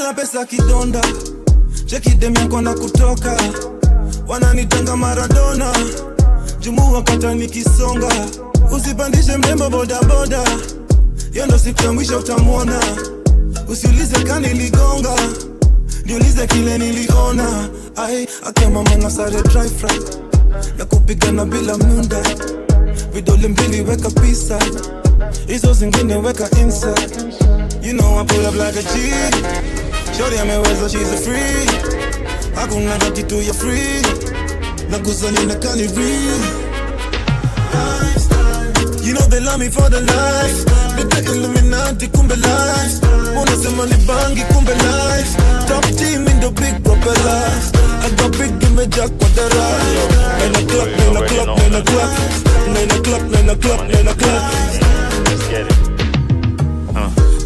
Bila pesa kidonda, cheki dem yako na kutoka, wananitanga Maradona, jumu wakata nikisonga, usipandishe mrembo bodaboda, hiyo ndo siku ya mwisho utamwona. Usiulize kaniligonga, niulize kile niliona. Ai, akia mama na sare dry fry na kupigana bila munda, vidole mbili weka pisa, hizo zingine weka inside. You know I pull up like a G. Shorty ameweza, she's a free. Hakuna kitu ya free. Nagusa nina kaniri. You know they love me for the life. Nita Illuminati kumbe life. Unasema ni bangi kumbe life. Top team in the big propeller. I got big imejaa kwa dara. 9 o'clock, 9 o'clock, 9 o'clock. 9 o'clock, 9 o'clock, 9 o'clock. Let's get it.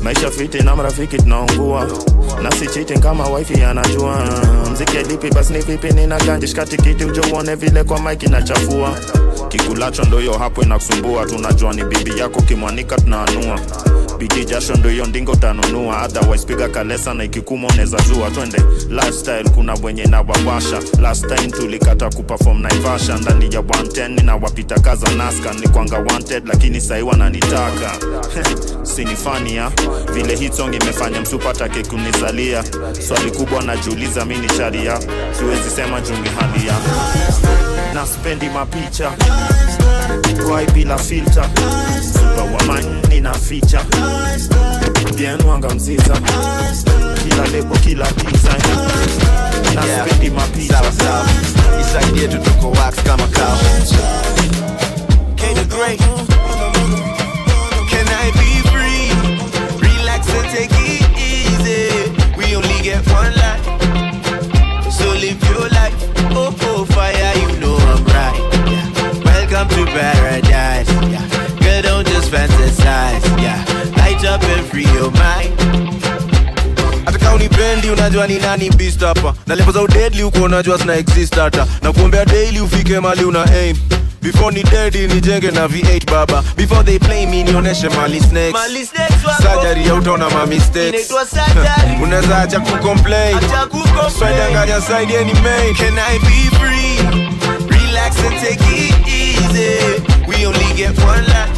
Maisha fiti na marafiki tunaungua na si cheating kama wifi anajua mziki lipi basi ni vipi nina ganji shika tikiti uje uone vile kwa mic inachafua kikulacho ndo hiyo hapo inakusumbua tunajua ni bibi yako kimwanika tunaanua bidii jasho ndo hiyo ndingo utanunua otherwise piga kalesa na ikikuma unaweza zua twende lifestyle kuna wenye na wawasha last time tulikata kuperform Naivasha ndani ya 110 ninawapita kaza naska ni kwanga wanted lakini sahi wananitaka sinifania vile hit song imefanya msupatake kunizalia swali kubwa najiuliza mi ni sharia siwezi sema juu ni hali ya na spendi mapicha Gwai bila filter super wa nina ficha bien wanga mziza kila lebo kila design na spendi mapicha Sawa sawa, isaidie tu tuko wax kama kawa. K the Great. Can I be free? Relax and take it easy. We only get one life, so live your life. Oh, fire, you know I'm right. Yeah. Welcome to paradise. Yeah. Girl, don't just fantasize. Yeah. Light up and free your mind. Hata kama unipendi unajua ni nani beast hapa na level za udeadly huko unajua zina exist hata na kuombea daily ufike mali una aim before ni dedi nijenge na V8 baba before they play me nioneshe mali snakes. Mali snakes wako. Surgery ya utaona ma mistakes. Inaitwa surgery. Unaweza acha kucomplain. Acha kucomplain. Swedanganya side any main. Can I be free? Relax and take it easy. We only get one life,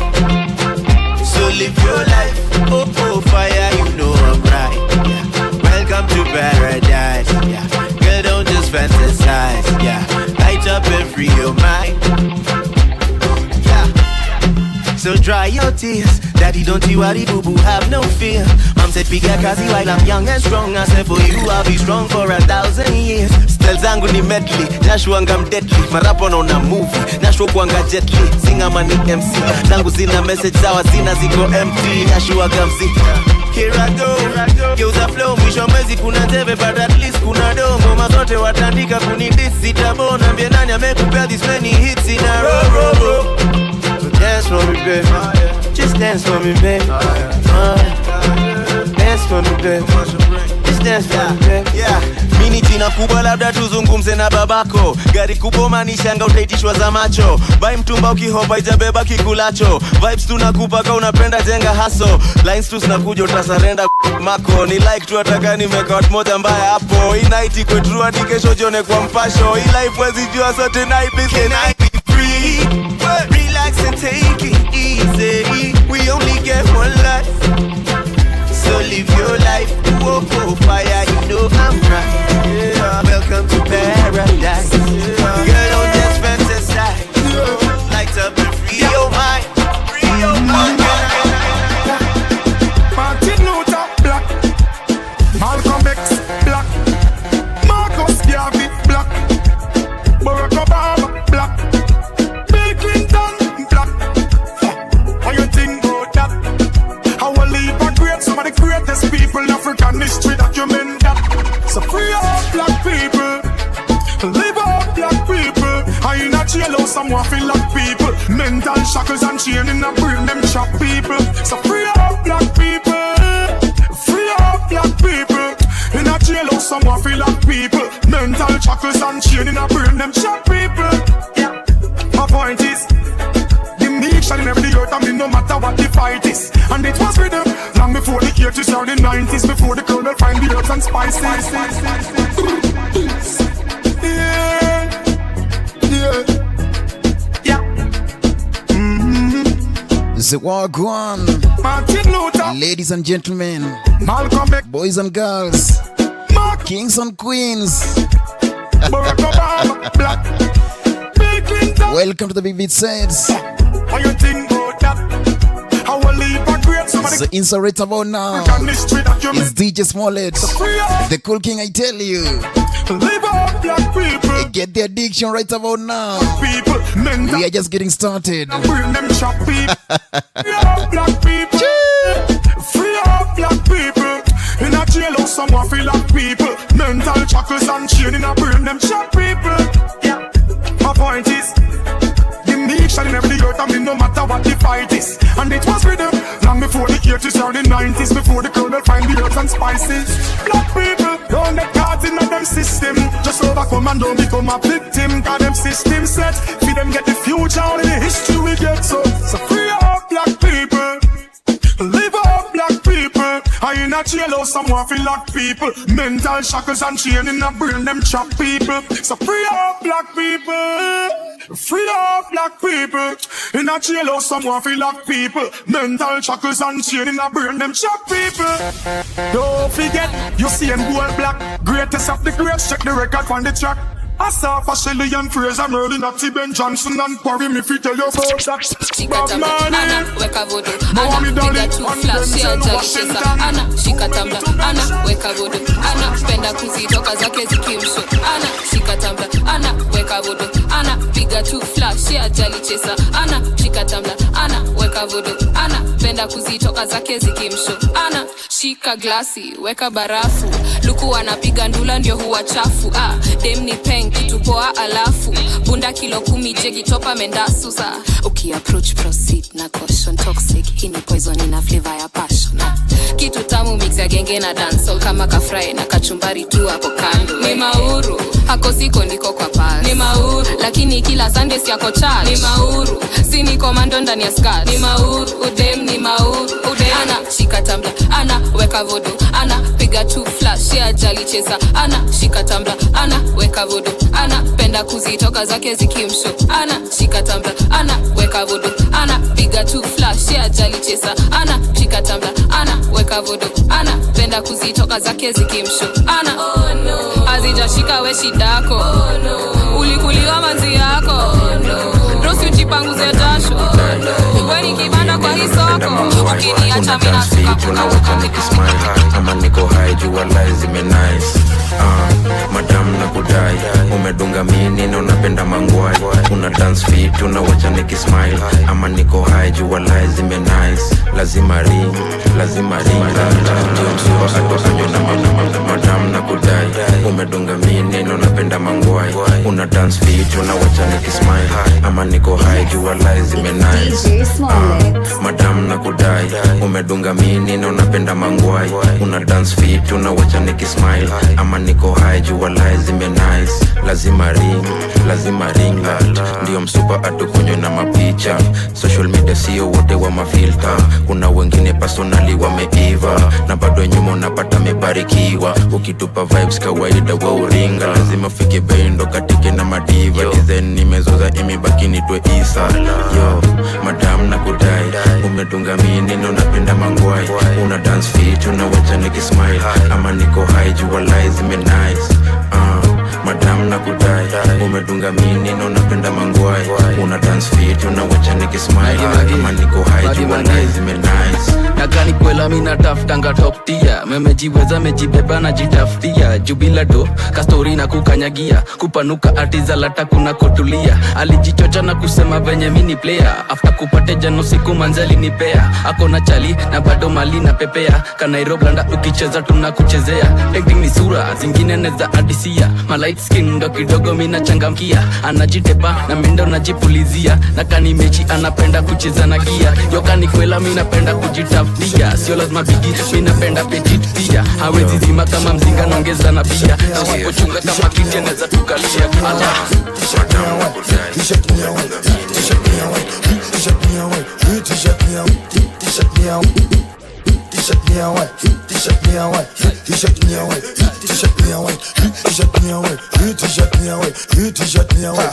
so live your life. Oh, fire, you know I'm right. Yeah. Welcome to paradise. Yeah. Girl, don't just fantasize. Yeah. Light up and free your mind. Yeah. So dry your tears. Daddy, don't you worry, boo boo, have no fear. Mom said, piga kazi while I'm young and strong. I said, for you, I'll be strong for 1,000 years. Style zangu ni medley, Joshua I'm deadly. Marapo naona movie, Nashua kuanga Jet Li. Singer man ni MC, zangu zina message sawa zina ziko empty. Nashua gamzi. Here I go, geuza flow, mwisho wa mwezi kuna teve but at least kuna do. Ngoma zote watandika kunidis sitabona. Ambie nani amekupea this many hits in a row, row, row. So dance for me, baby. Just dance for me, baby. Dance for me, baby. Just dance for me, baby. Yeah. Mini jina kubwa labda tuzungumze na babako gari kubwa manishanga utaitishwa za macho bai mtumba ukihopa ijabeba kikulacho vibes tunakupa ka unapenda jenga haso lines tu zinakuja utasarenda mako ni like tu ataka nimeka moja mbaya hapo hii night iko true hadi kesho jione kwa mpasho hii life wezi jua sote night please Can I be free? Relax and take it easy. We only get one life. So live your life. Whoa, whoa, fire, you know I'm right. Yeah. Welcome to paradise. Girl, don't just fantasize. Light up and free your mind. Free your mind. Martin Luther black, Malcolm X black, Marcus Garvey black, Barack Obama black, Bill Clinton black. How you think about that? How we leave a great, some of the greatest people in African history document that. So free up black people, live up black people. I in a jail house, some want feel like people. Mental shackles and chain in a brain, them trap people. So free up black people, free up black people. In a jail house, some want feel like people. Mental shackles and chain in a brain, them trap people. Yeah. My point is, the meek shall inherit the earth, and me no matter what the fight is. And it was written long before the 80s or the 90s before the colonel find the herbs and spices. Yeah, yeah, yeah. The Wagwan. Martin Luther. Ladies and gentlemen, Malcolm X, boys and girls, Mark, kings and queens. Barack Obama, black. Bill Clinton. Welcome to the Big Beat Sets. How you think about that? How will leave a great somebody? The insert right about now. History that you It's DJ Smollett, the cool king, I tell you. Live up, black people. Get the addiction right about now. People, men. We are just getting started. Bring them chop people. Free up, black people. Free up, black people. In a jail house, someone feel like people. Mental shackles and chain in a brain, them chop people. Yeah. My point is, the meek shall never the earth, and me no matter what the fight is. And it was with them long before the 80s or the 90s, before the colonel find the herbs and spices. Black people, don't get caught in them system. Just overcome and don't become a victim. Cause them system set, feed them get the future, only the history we get. So free up black people. Live up black people. I in a jail house, someone feel like people. Mental shackles and chain in a brain, them chop people. So free up black people. Free up black people. In a jail house, someone feel like people. Mental shackles and chain in a brain, them chop people. Don't forget, you see him gold black. Greatest of the greats, check the record on the track. I saw for Shelly and Fraser, Merlin, Natty, Ben Johnson and Quarry. Me fi tell you about that. Shika tambla, ana weka vodo, ana piga tu flash ya jali chesa, ana shika tambla, ana weka vodo, ana penda kuzitoka zake zikimsho, ana shika tambla, ana weka vodo, ana piga tu flash ya jali chesa, ana shika tambla, ana weka vodo, ana penda kuzitoka zake zikimsho, ana shika glasi, weka barafu, luku anapiga ndula ndio huwa chafu, ah dem ni peng kitu poa alafu bunda kilo 10 jegi topa mendasu sa uki approach proceed na caution toxic hii ni poison ina flavor ya passion kitu tamu mix ya genge na dancehall kama kafry na kachumbari tu hapo kando ni mauru hako siko ndiko kwa pass ni mauru lakini kila Sunday si yako charge ni mauru si ni commando ndani ya skirt ni mauru udem ni mauru udem ana shika tambla ana weka vodo ana piga tu flash ya jali chesa ana shika tambla ana weka vodo ana penda kuzitoka zake zikimsho ana shika tambla ana weka vodo ana piga tu flash ya jali chesa ana shika tambla ana weka vodo ana penda kuzitoka zake zikimsho ana oh no azijashika we shidako oh no ulikuliwa manzi yako oh no rosi ujipanguze jasho oh no wewe ni kibanda kwa hii soko ukiniacha mimi nasuka unawacha nikismile ama niko high jua lies zime nice. Madam na kudai umedunga mini na unapenda mangwai una dance fit unawacha nikismile ama niko high jua lies zime nice. Lazima ring ndio msuba atokanyo na madam na kudai umedunga mini na unapenda mangwai una dance fit unawacha nikismile ama niko high jua lies zime nice. Madam na kudai umedunga mini na unapenda mangwai una dance fit unawacha nikismile ama niko high jua lies zime nice. Lazima ring ndio msupa atukunywe na mapicha. Social media sio wote wa mafilter, kuna wengine personally wameiva na bado nyuma unapata mebarikiwa. Ukitupa vibes kawaida wa uringa lazima fike bendo katike na madiva. Design nimezoza imebaki nitwe Isa. Yo madam na kudai umedunga mini na unapenda mangwai una dance fit unawacha nikismile ama niko high jua lies zime nice. Madam na kudai umedunga mini na unapenda mangwai una dance fit unawacha nikismile ama niko high jua lies zime nice. Nakani kwela mina tafutanga top tier memejiweza mejibeba na jitafutia jubila do kastori na kukanyagia kupanuka atiza lata kuna kotulia alijichocha na kusema venye mini player after kupate jano siku manzali nipea akona chali na bado mali na pepea kanairoblanda ukicheza tunakuchezea acting ni sura zingine neza adisia ma light skin ndo kidogo mina changamkia anajitepa na mindo najipulizia na kani mechi anapenda kucheza na gia yoka ni kwela mina penda kujitafutia sio lazima bigi mina penda petit pia hawezi zima kama mzinga naongeza na bia na usipochunga kama kiti anaweza tukalia ala T-shirt me away, t-shirt me away, t-shirt me away, t-shirt me away, t-shirt me away, T-shirt ni ya white, T-shirt ni ya white, T-shirt ni ya white, T-shirt ni ya white, T-shirt ni ya white, T-shirt ni ya white, T-shirt ni ya white.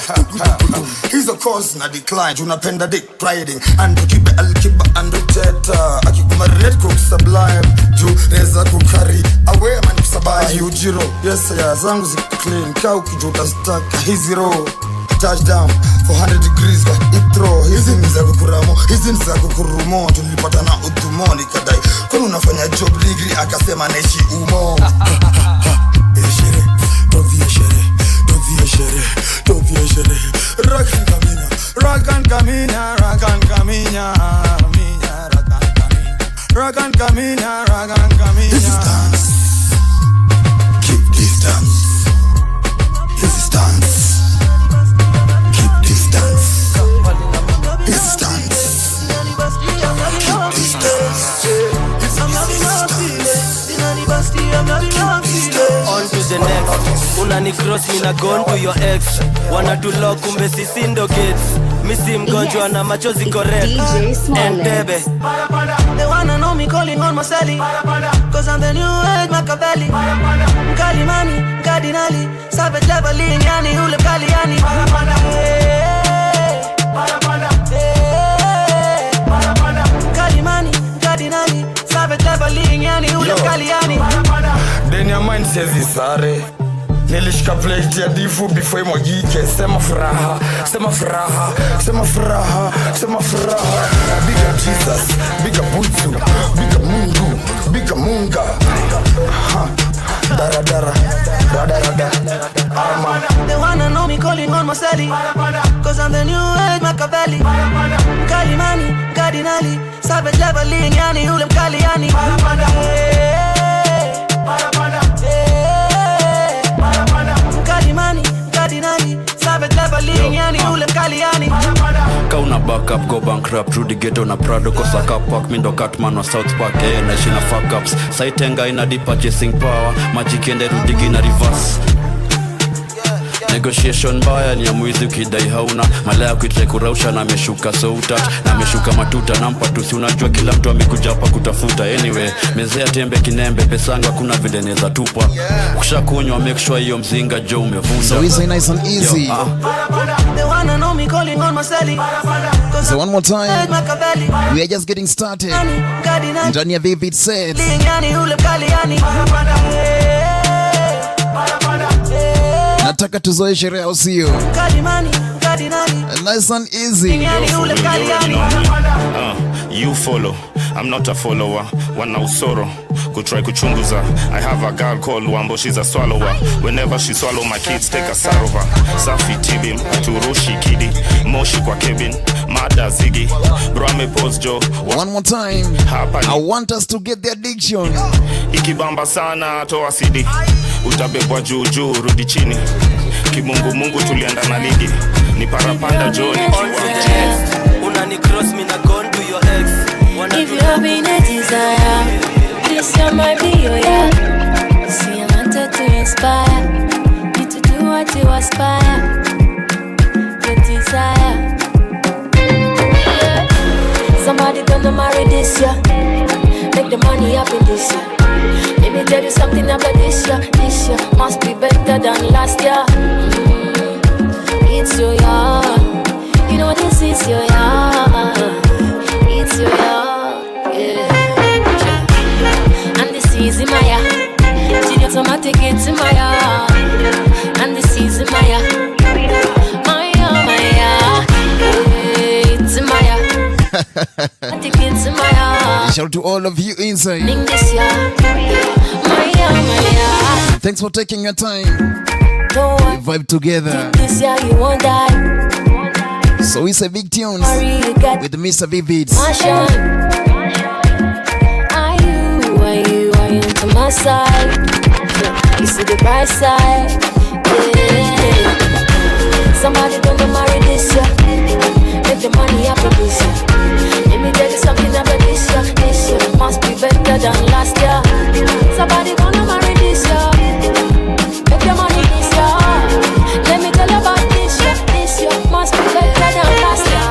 Hizo calls na decline, unapenda dick riding. Andrew Kibe, Alkiba, Andrew Teta. Akikuma red cook sublime. Juu reza kukari away man kusabai ujiro. Yes ya zangu zi clean. Ka ukijuta staka hizi roho. Touchdown 400 degrees kwa itro. Hizi ni za kukuramo, hizi ni za kukurumo. Tulipatana utumo nikadai kwani unafanya job degree, akasema naishi umo. Eshere, don't eshere, don't eshere, don't eshere. Rakan kamina, rakan kamina, rakan kamina, mina, rakan kamina, rakan kamina, rakan kamina. This is dance, keep distance. This is dance. Distance. Distance. Keep distance. On to the next. Unani cross me na gone to your ex. Wana tulo kumbe sisi ndo gates. Misi mgonjwa na machozi correct. Entebbe. They wanna know me calling on my celly, cause I'm the new age Machiavelli. Mkalimani, Cardinali, savage leveling, yani ule mkali yani. Mkalimani, Cardinali, savage leveling, yani ule mkali yani. Deni ya mind siezi sare. Nilishika plate ya difu before imwagike. Sema furaha, sema furaha, sema furaha, sema furaha. Big up Jesus, big up Butsu, big up Mungu, big up Munga. Ha, dara dara, rada rada, arma. They wanna know me calling on my celly, cause I'm the new age Machiavelli. Mkalimani, Cardinali, savage leveling, yani ule mkali yani. Mkalimani, Cardinali, savage leveling, yani ule mkali yani. Kauna backup go bankrupt Rudy Ghetto na Prado kosa car park mindo Catman wa South Park naishi na fuck ups saitenga ina deep purchasing power magic ende rudigi na reverse negotiation mbaya ni ya mwizi ukidai hauna malaya kuitrai kurausha na ameshuka so utat na ameshuka matuta nampa tusi unajua kila mtu amekuja hapa kutafuta anyway mezea tembe kinembe pesanga kuna vile neza tupa ukishakunywa make sure hiyo mzinga jo umevunja. So easy, nice and easy. Yo, They wanna know me calling on my celly, cause So one more time, Machiavelli. we are just getting started. Ndani ya Vivid Set. Yani ule mkali yani. Nataka tuzoe sherehe au sio? Mkalimani, Cardinali, Nice and easy. yani ule mkali yani. You follow, I'm not a follower. Wana usoro kutry kuchunguza. I have a girl called Wambo, she's a swallower. Whenever she swallow my kids take a sarova. Safi tibim, turushi kidi, moshi kwa cabin, mada zigi. Bro ame pose jo. One more time. Hapa I want us to get the addiction. Ikibamba sana toa CD. Utabebwa juu juu rudi chini. Kimungu mungu tulienda na ligi. Ni parapanda jo nikiwa mjini. Unani cross me na gone to your ex. If you have been a desire, this year might be your year. See, I wanted to inspire you to do what you aspire, your desire. Yeah. Somebody gonna marry this year, make the money happen this year. Let me tell you something about this year. This year must be better than last year. It's your year. You know this is your year. It's your year. Yeah. And this is my year. She automatic it's my year. And this is my year. My year, my year. It's my year. I think it's my year. Shout out to all of you inside. This year. My year, my year. Thanks for taking your time. Don't We vibe together. This year you won't die. So it's a big tunes Worry, you got with Mr. Vivid. Passion. Are you, are you, are you to my side? You see the bright side. Yeah. Somebody gonna marry this year. Make the money happen this year. Let me tell you something about this year. This year must be better than last year. Somebody gonna marry this year. Make the money this year. Let me tell you about this year. This year must be better than last year.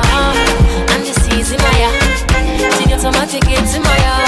And this is my year. She automatic it's my year.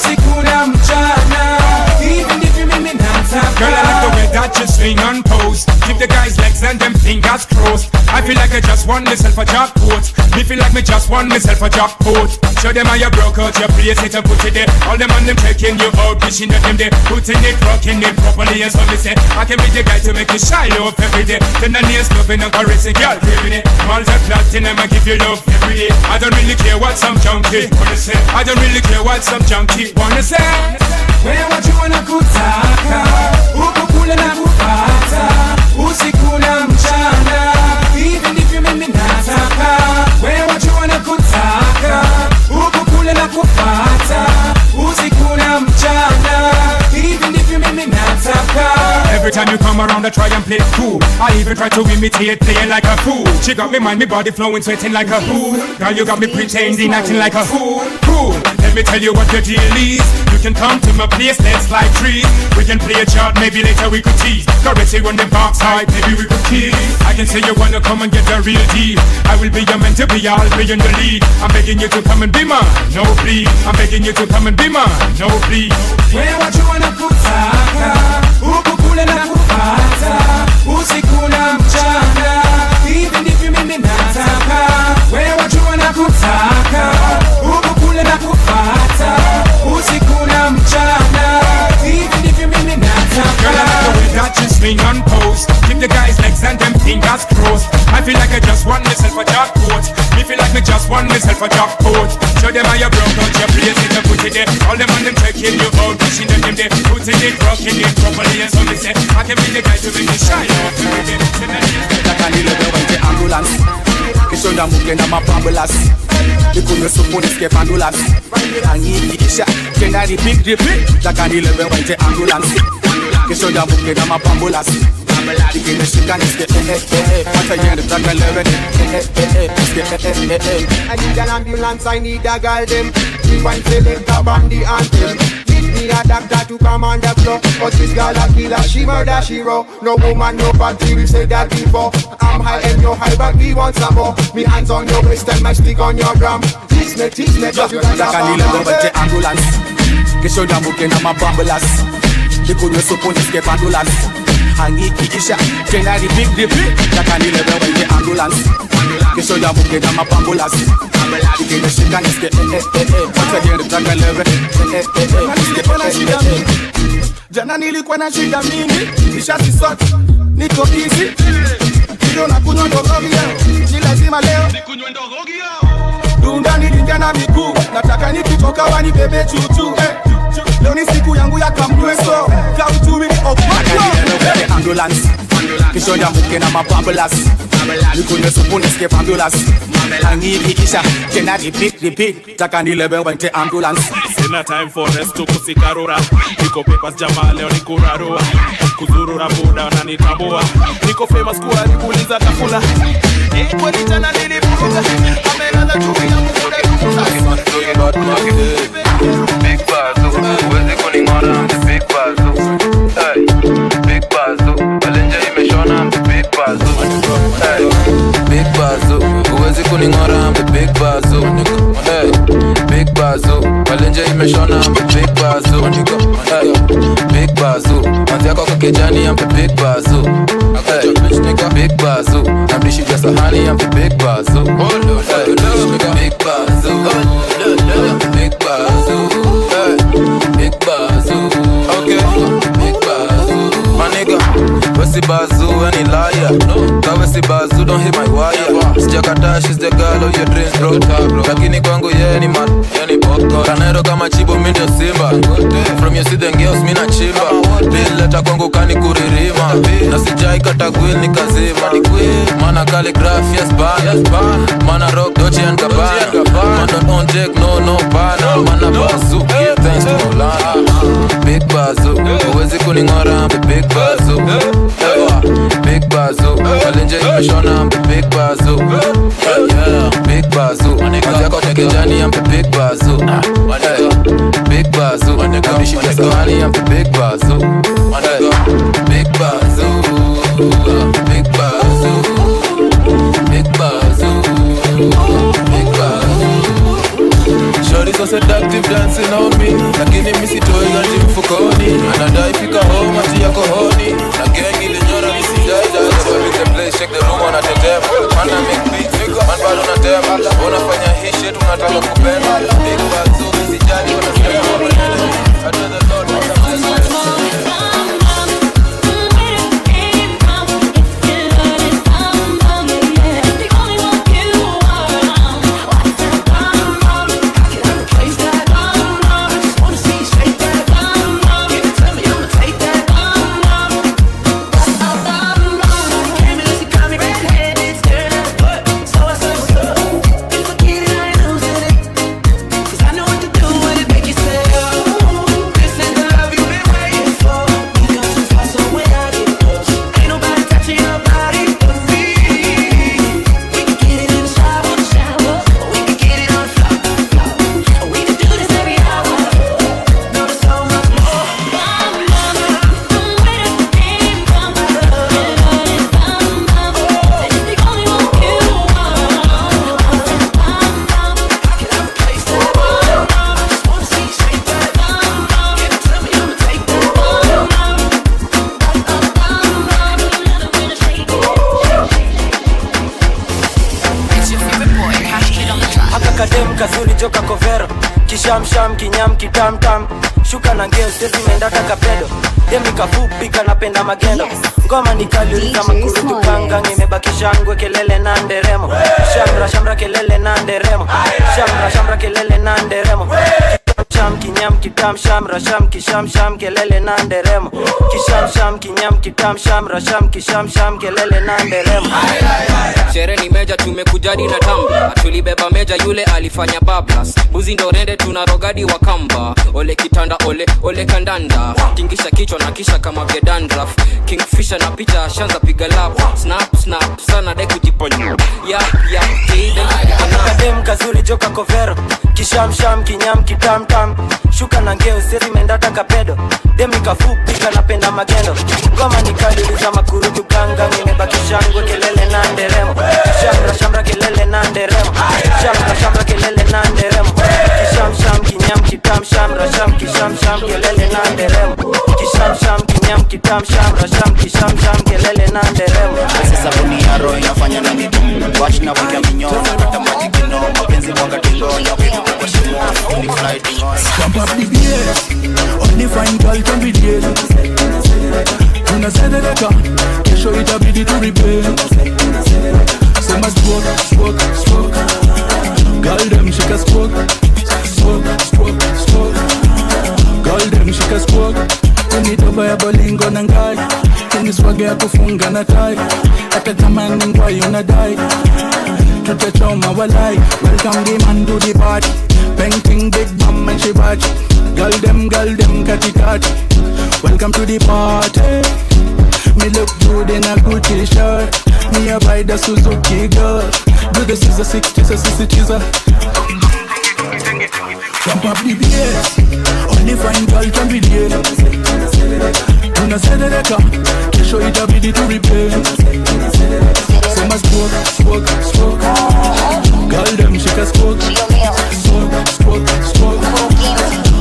Usiku na mchana, hivi ndivyo mimi nataka. Girl, I like the way that you swing and pose. Keep the guys' legs and them fingers crossed. I feel like I just won myself a jackpot. Me feel like me just won myself a jackpot. Show them how you broke out your place, it and put it there. All them on them checking you out, wishing that them there. Putting it, rocking it properly, and so me say I can be the guy to make you shine up every day. Then the nails loving and caressing, girl, craving it. Multi platinum, I give you love every day. I don't really care what some junkie wanna say. I don't really care what some junkie wanna say. Wewe watu wanakutaka, uko kule na kupata, usiku na mchana, hivi ndivyo mimi nataka. Wewe watu wanakutaka, uko kule na kupata, usiku na mchana, hivi ndivyo mimi nataka. Every time you come around, I try and play cool. I even try to imitate playing like a fool. She got me mind, me body flowing, sweating like a fool. Girl, you got me pretending, acting like a fool. Cool. Let me tell you what the deal is. You can come to my place, let's like trees. We can play a chart, maybe later we could tease. Caress you on the backside, maybe we could kiss. I can say you wanna come and get the real deal. I will be your man to be, I'll be in the lead. I'm begging you to come and be mine, no please. I'm begging you to come and be mine, no please. Wewe watu wanakutaka, uko kule na kupata, usiku na mchana, hivi ndivyo mimi nataka. Wewe watu wanakutaka, uko kule na kupata, usiku na mchana, hivi ndivyo mimi nataka. Girl, I like the way that you swing and pose. Keep the guys' legs and them fingers crossed. I feel like I just won myself a jackpot. Me feel like me just won myself a jackpot. Show them how you broke out your place, it and put it there. All them on them checking you out, wishing that them there. Putting it, rocking it properly, and so me say I can be the guy to make you shine up every day. Nataka ambulance, kesho ndamuke na mapambulas, nikunywe supu nisikie pandulas, angiikisha tena repeat repeat. Nataka nilewe waite ambulance, kesho ndamuke na mapambulas, ikimeshika nisikie eh eh eh, wacha iende. Nataka nilewe eh eh eh, nisikie eh eh eh. I need an ambulance, I need a girl them. We want selector band the anthem. Need a doctor to come on the floor. But this girl a killer, she murder, she raw. No woman, no party, we said that before. I'm high and you're high, but we want some more. Me hands on your waist and my stick on your drum. Teach me, just you Nataka nilewe waite ambulance, kesho ndamuke na mapambulas, nikunywe supu nisikie pandulas, angiikisha tena repeat repeat. Nataka nilewe waite ambulance, kesho ndamuke na mapambulas, ikimeshika nisikie eh eh eh, wacha iende. Nataka nilewe eh eh eh, nisikie eh eh eh. Jana nilikuwa na shida mingi, nishazisort, niko easy. Ndio nakunywa ndogogi leo, ni lazima leo nikunywe ndogogi leo. Dunda nilingia na miguu, nataka nikitoka wanibebe chuchu. Leo ni siku yangu ya kamweso, kauchumi ni okwato. Ambulance, kesho ndamuke na mapambulas, nikunywe supu nisikie pandulas, angiikisha tena repeat repeat. Nataka nilewe waite ambulance. Sina time for rest tukusikarura. Niko papers jamaa leo nikurarua. Kuzurura buda wananitambua. Niko famous kuharibu tafuna. Kweli jana nilivuruga. Amelala juu ya mkuda. Big Bazoo, huwezi kuning'ora, Big Bazoo. Hey, Big Bazoo, Balenje imeshona, Big Bazoo. Hey, Big Bazoo, huwezi kuning'ora, Big Bazoo. Hey, Big Bazoo, Balenje imeshona, Big Bazoo. Hey, Big Bazoo, manzi yako kwa kijani, I'm the Big Bazoo. Hey, Big Bazoo, namdishi ja sahani, I'm the Big Bazoo. Hey, Big Bazoo, Big Bazoo, hey, Big Bazoo, okay, Big Bazoo. My nigga, wesi Bazoo, any liar. Kawesi Bazoo, don't hit my wire. Sijakata, she's the girl of your dreams, bro. Lakini kwangu ye ni man, Kanero kama chibo, mi ndio Simba. From your see the girls, mi na chimba. Bill kwangu kani kuririma. Na sijai kata gwil nikazima. Mana calligraph, yes bana. Mana rock, Dolce and Gabbana. Man don't own Jake, no no bana. Mana Bazoo, give thanks to Maulana. Big Bazoo, huwezi kuning'ora, Big Bazoo. Big Bazoo, Balenje imeshona, Big Bazoo. Big Bazoo, manzi yako kwa kijani, I'm the Big Bazoo. Big Bazoo, namdishi kwa sahani, I'm the Big Bazoo. Big Bazoo, Big Bazoo, Big Bazoo, Big Bazoo. Shorty so seductive, dance. dancing on me, lakini mimi sitoi ganji mfukoni. Anadai fika home ati yako honi, na gang ilinyora mimi sidai dai. So the place shake the room wanatetema, man I make beats, man bado natema. Unafanya hii shit unataka kupenda, big bag so mimi sijali wanasema. I do the Lord. Kadem kazuri joka kovero, kishamsham kinyam kitamtam, shuka na ngeo sezi menda takapedo, demi kafupi kanapenda magendo. Ngoma ni kali kama kurutu kanga, nimebaki shangwe kelele na nderemo. Shamra shamra kelele na nderemo. Shamra shamra kelele na nderemo. Sham kinyam kitam shamra sham kisham sham kelele na nderemo. Kisham sham kinyam kitam shamra sham kisham sham kelele na nderemo. Shere ni meja tumekujadi na tamba, tulibeba meja yule alifanya bablas. Buzi ndo rende tunarogadi wa kamba. Ole kitanda ole ole kandanda. Tingisha kichwa na kisha kama vya dandruff. Kingfisher na picha shanza piga lap. Snap snap sana dai kujiponya. Yap yap kide. Kadem kazuri joka kovero, kishamsham kinyam kitam tam, shuka na ngeo sezi menda takapedo, demi kafupi kanapenda magendo. Ngoma ni kali za makurutu kanga, nimebaki shangwe kelele na nderemo. Shamra shamra kelele na nderemo. Shamra shamra kelele na nderemo. Kisham sham kinyam kitam shamra sham kisham sham kelele na nderemo. Kisham sham kinyam kitam shamra sham kisham sham kelele na nderemo. Pesa sabuni ya roho inafanya na nidum. Watch na weka minyoo, kata maji kino, mapenzi mwanga tingo, nyoke kwa shimo, ni fly tingo. Pump up the bass, only fine girl can be dead. Tunaserereka, kesho itabidi tu repair. Sema stroke, stroke, stroke. Girl them shake a stroke, stroke, stroke, stroke. Girl them shake a stroke. Unitoba ya bolingo na ngai, teniswage ya kufunga na tai. Hata kama ni ngwai unadai, tutachoma walai. Welcome the man to the party. Painting big bum and she batch. Girl them kati kati. Welcome to the party. Me look good in a Gucci shirt. Me a buy the Suzuki girl. Do the scissor six, scissor scissor. Pump up the bass. Only fine girl can be there. Tunaserereka, kesho itabidi tu repair. Sema stroke, stroke, stroke. Girl them shake a stroke, stroke, stroke, stroke.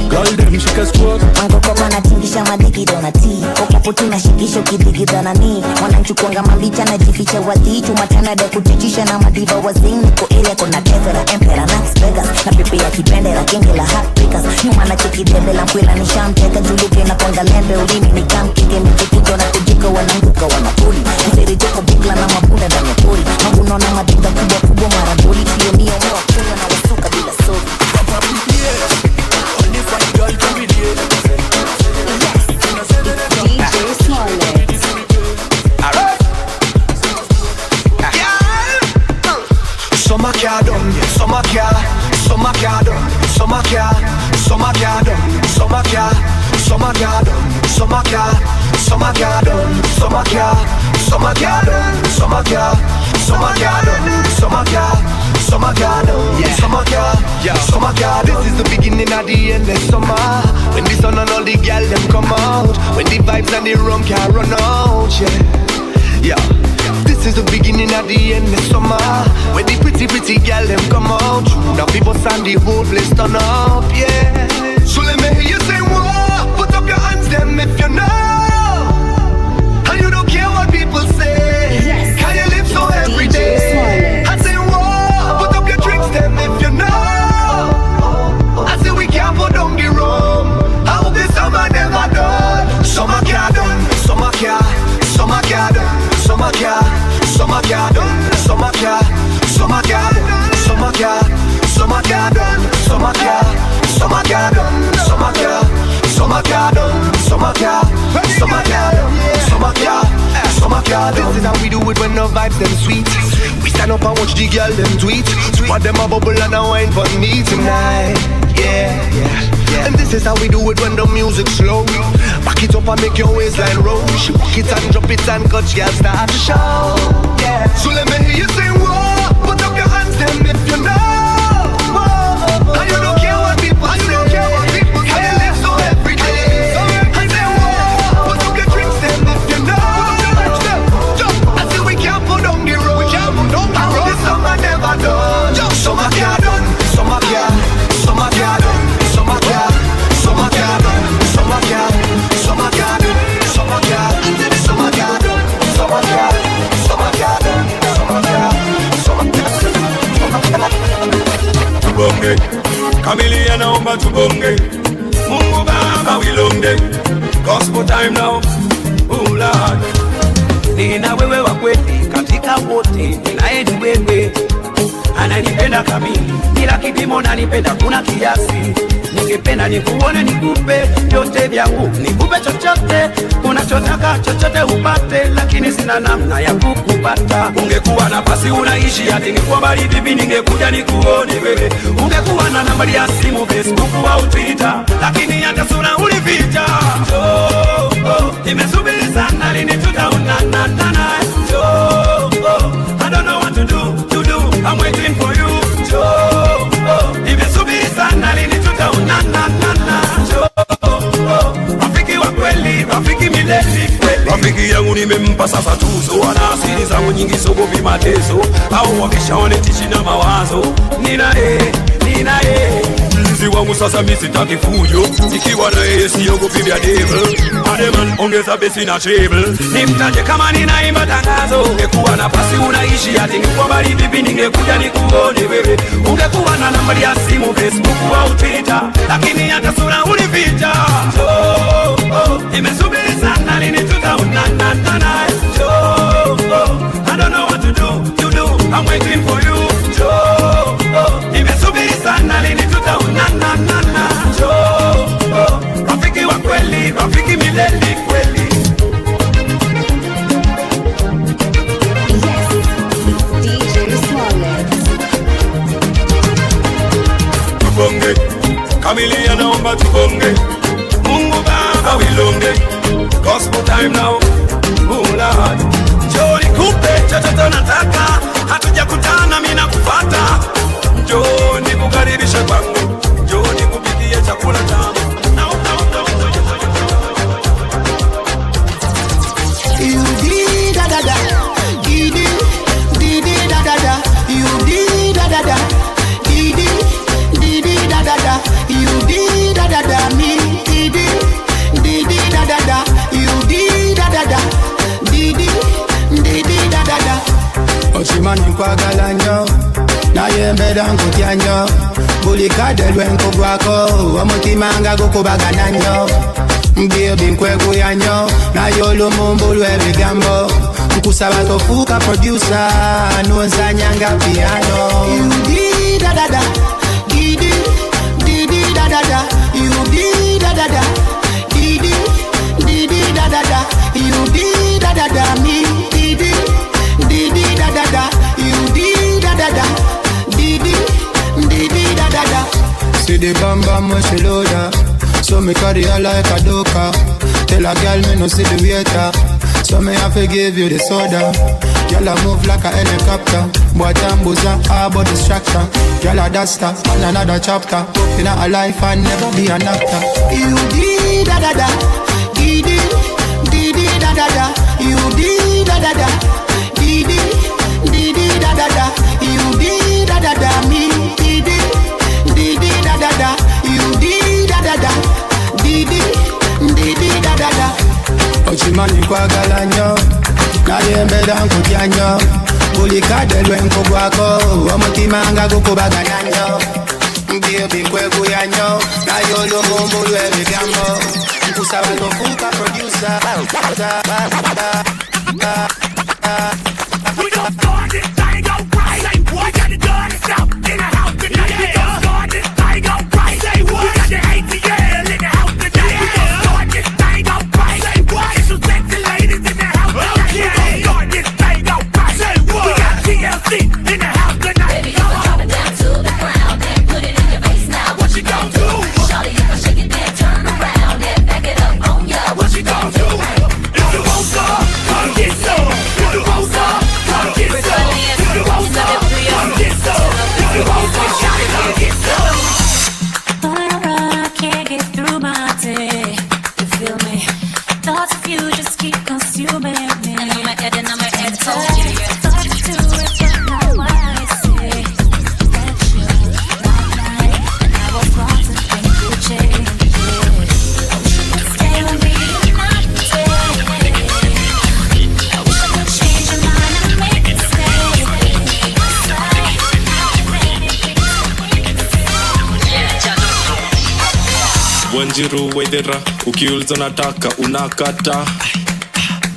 Girl them shake a stroke. Mangoko wanatingisha madigido na tea. Okapo tunashikisha ukidigida na ni. Wananchukuanga mambicha na jificha wadhi. Chumatana da kuchichisha na madiva wazing. Niko area kona Tefera, Empera, Nax Vegas. Na pipi ya kibendera, genge la heartbreakers. Nyuma na cheki debe la mkwela ni shamteka. Juluke na kwanga lembe, ulimi ni kamkike. Mchikuto na kujika wananguka wanapuli. Msiri joko bukla na mabunda ndani ya pori. Maguno na madinga kubwa kubwa maragoli. Kio mio mwa kunywa na wasuka bila sori. DJ Smollett. Summer car done, summer car done, summer car done, summer car done, summer car done, summer car done, summer car done, summer car done, summer car, summer car. This is the beginning of the end of summer. When the sun and all the gyal them come out, when the vibes and the rum can run out, yeah, yeah. This is the beginning of the end of summer, where the pretty, pretty girl them come out. Now people and the whole place turn up, yeah. So let me hear you say, whoa. Put up your hands them if you know. And you don't care what people say. Yes. Can you live so every day? I say, whoa. Put up your drinks them if you know. I say we can't put down the rum. I hope this summer never done. Summer can't done. Summer can't. Summer can't done. Summer can't. Summer can't done. Summer can't. Summer can't done. Summer can't. Summer can't done. Summer can't. Summer can't done. Summer can't. Summer can't done. Summer can't. Summer can't done. Summer can't. Summer can't done. This is how we do it when the vibes them sweet. We stand up and watch the girl them tweet. But them a bubble and a wine for me tonight. Yeah, yeah, yeah. And this is how we do it when the music's slow. Back it up and make your waistline roll. She walk it and drop it and cut, girl start to show. Yeah. So let me hear you say, whoa. Put up your hands them if you know. Whoa. And you don't care what people say. You don't care what people say. You live so every day. I say, whoa. Put up your drinks them if you know. Put up your drinks them. Jump. I say we can't put down the road. We can't put down the road. This summer never done. Jump. Summer can't done. Summer can't. Summer can't done. Summer can't. Summer can't done. Summer can't. Summer can't done. Summer can't. Summer can't done. Summer can't. Summer can't done. Summer can't. Summer can't. Tubonge, Kamilia naomba tubonge, Mungu Baba wilonge, gospel time now, oh Lord. Nina wewe wa kweli katika wote, ninaye ni wewe, ananipenda kamili bila kipimo, nanipenda kuna kiasi. Ningependa nikuone, nikupe vyote vyangu, nikupe chochote unachotaka, chochote upate, lakini sina namna ya kukupata. Ungekuwa nafasi unaishi ati ningekuwa mbali vipi, ningekuja nikuone wewe. Ungekuwa na nambari ya simu, Facebook au Twitter, lakini hata sura ulificha. Oh, oh, nimesubiri sana lini tutaonana. Oh, oh, I don't know what to do, to do. I'm waiting for you. Oh, oh, nimesubiri sana lini tutaonana. Oh, oh, rafiki wa kweli, rafiki milele kweli. Rafiki yangu nimempa sasa tuzo, ana asili zangu nyingi sogopi mateso, au wakishaone tishi na mawazo. Ninaye, ninaye mlinzi wangu sasa mimi sitaki fujo, nikiwa na yeye siogopi vya devil. Ademan ongeza besi na treble, nimtaje kama ninaimba tangazo. Ungekuwa nafasi unaishi ati ningekuwa mbali vipi, ningekuja nikuone wewe. Ungekuwa na nambari ya simu, Facebook au Twitter, lakini hata sura ulificha. Oh, oh, nimesubiri sana lini tutaonana. Oh, oh, I don't know what to do, to do. I'm waiting for you. Oh, oh, nimesubiri sana lini tutaonana. Oh, oh, rafiki wa kweli, rafiki milele kweli. Yes, it's DJ Smollett. Tubonge, Kamilia naomba tubonge, Mungu Baba wilonge, gospel time now, oh Lord. Njoo nikupe chochote nataka, hatujakutana mimi nakufuata. Njoo nikukaribishe kwangu, njoo nikupikie chakula tamu. You di da da da, di di di di da da da. You di da da da, di di di di da da da. You di da da da, me di di di di da da da. You di da da da, di di di di da da da. Ochimanyi nkwagala nnyo, naye mbeera nkutya nnyo. Buli kadde lwe nkugwako, omutima nga gukubagana nnyo. Baby nkweguya nnyo, naye olumu mbulwa ebigambo. Nkusaba tofuuka producer, nonzanya nga piano. You di da da da, di di di di da da da. You di da da da, di di di di da da da. You di da da da, me di di di di da da da. You di da da da, di di di di da da da. See the bam bam when she load up, so me carry her like a doka. Tell a girl me no see the waiter, so me have to give you the soda. Girl I move like a helicopter, boy tambuza about the structure. Girl a duster, on another chapter. In a life and never be an actor. You di da da da, di di di di da da da. You di da da da, di nkwagala nnyo naye mbeera nkutya nnyo buli kadde lwe nkugwako omutima nga gukubagana nnyo Baby nkweguya nnyo naye olugumbu lw'ebigambo nkusaba tofuuka producer. We gon' start this thing up right. Say what? We got the gun itself in the house tonight. We gon' start this thing up right. Say what? We got the ATL in the house tonight. We gon' start this thing up right. Say what? It's some sexy ladies in the house tonight. We gon' start this thing up right. Say what? We got TLC in the house tonight. Baby, you can drop it down to the ground and put it in your face now. What you gon' do? Shawty, if I shake it, then turn around and back it up on ya. What you gon' do? If you want some, come get some. If you want some, come get some. If you want some, come get some. If you want some, come get some. I can't get through my day. You feel me? Thoughts of you just keep consuming me. And I'm at and I'm at thought to do it, but now I see that you're not right, and I was wrong to think you changed. Stay with me another day. I wish I could change your mind and make it stay. Wanjiru wedhera ukiuliza nataka unakata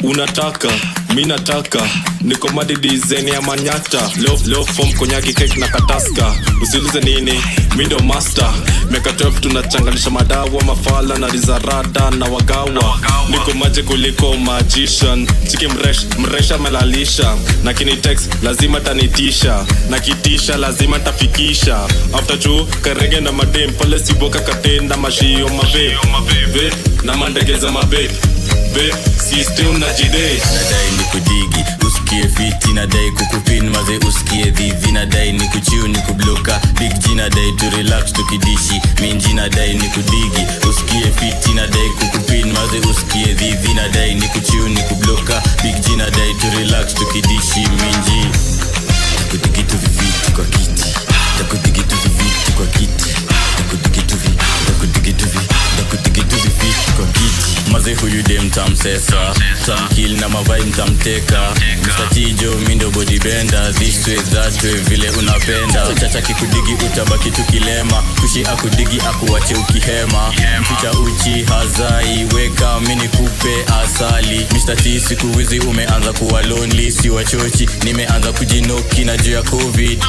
unataka mi nataka niko madidizeni ya manyata leo form konyagi cake na kataska usiulize nini mi ndo master miaka 12 tunachanganisha madawa mafala na rizarada na wagawa niko maji kuliko magician chiki mresh mresha melalisha na kinitex lazima tanitisha na kitisha lazima tafikisha after chu karege na madem pale siboka katenda mashio mabe ve na mandegeza mabe ve system na jide nadai nikudigi usikie fiti nadai kukupin maze usikie dhivi nadai nikuchiu nikubloka big G nadai tu relax tukidishi minji nadai nikudigi usikie fiti nadai kukupin maze usikie dhivi nadai nikuchiu nikubloka big G nadai tu relax tukidishi minji takudigi tu viviti kwa kiti takudigi tu viviti kwa kiti takudigi tu vi takudigi tu vi takudigi tu viviti kwa kiti maze huyu dem tamsesa tamkill na mavai mtamteka Mr. Tijo mindo body bender this way that way vile unapenda chacha kikudigi utabaki tukilema kushi akudigi akuache ukihema mficha uchi hazai weka mini kupe asali Mr. T siku hizi umeanza kuwa lonely si wachochi nimeanza kujinoki na juu ya covid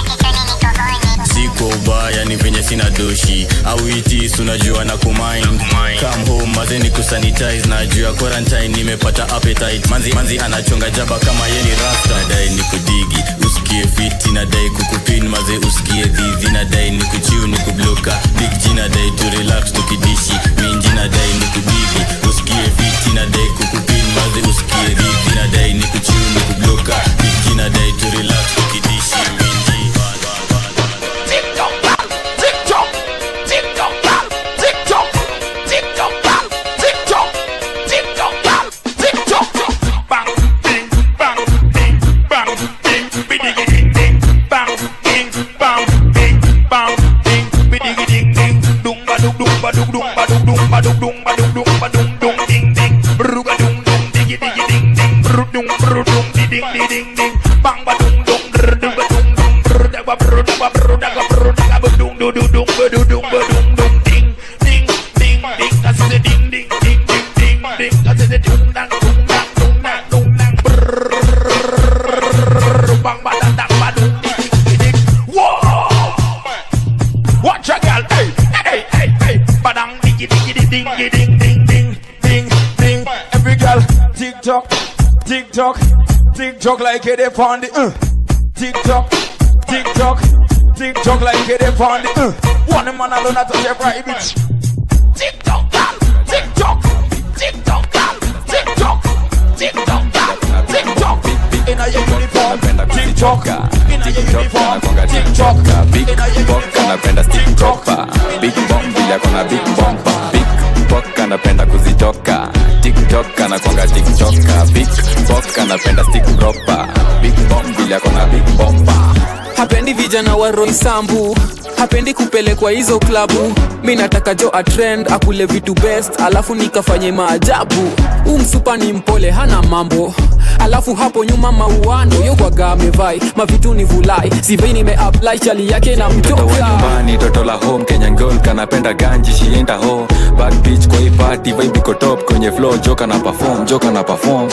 siko ubaya ni venye sina doshi auiti sunajua na kumind come home maze ni kusanitize na juu ya quarantine nimepata appetite manzi, manzi anachonga jaba kama ye ni rasta nadai nikudigi usikie fiti nadai kukupin maze usikie dhivi nadai nikuchiu nikubloka big G nadai tu relax tukidishi minji nadai nikudigi usikie fiti nadai kukupin maze usikie dhivi nadai nikuchiu nikubloka big G nadai tu relax tukidishi minji Tick tock like it upon the tick tock, tick tock, tick tock like it upon the One man alone at the right bitch. Tick tock, tick tock, tick tock, tick tock, tick tock, tick tock. In a uniform, tick tock, in a uniform, tick tock, big bock anapenda stick proper, big bomb bila kona big bomba, big bock anapenda kuzitoka. TikTok anakwanga TikToka, big bock anapenda stick proper, big bomb bila kona big bomba. Hapendi vijana wa Roysambu, Hapendi kupelekwa hizo klabu. Mi nataka jo a trend, akule vitu best, alafu nikafanye maajabu. Umsupa ni mpole hana mambo, alafu hapo nyuma mauano yokwaga amevai mavitu ni vulai. CV nime-apply chali yake na Mtoto wa mtoka. nyumbani, toto la home, Kenyan girl kanapenda ganji, she ain't a hoe. Bad bitch kwa hii party, vibe iko top kwenye flow, joka na perform, joka na perform.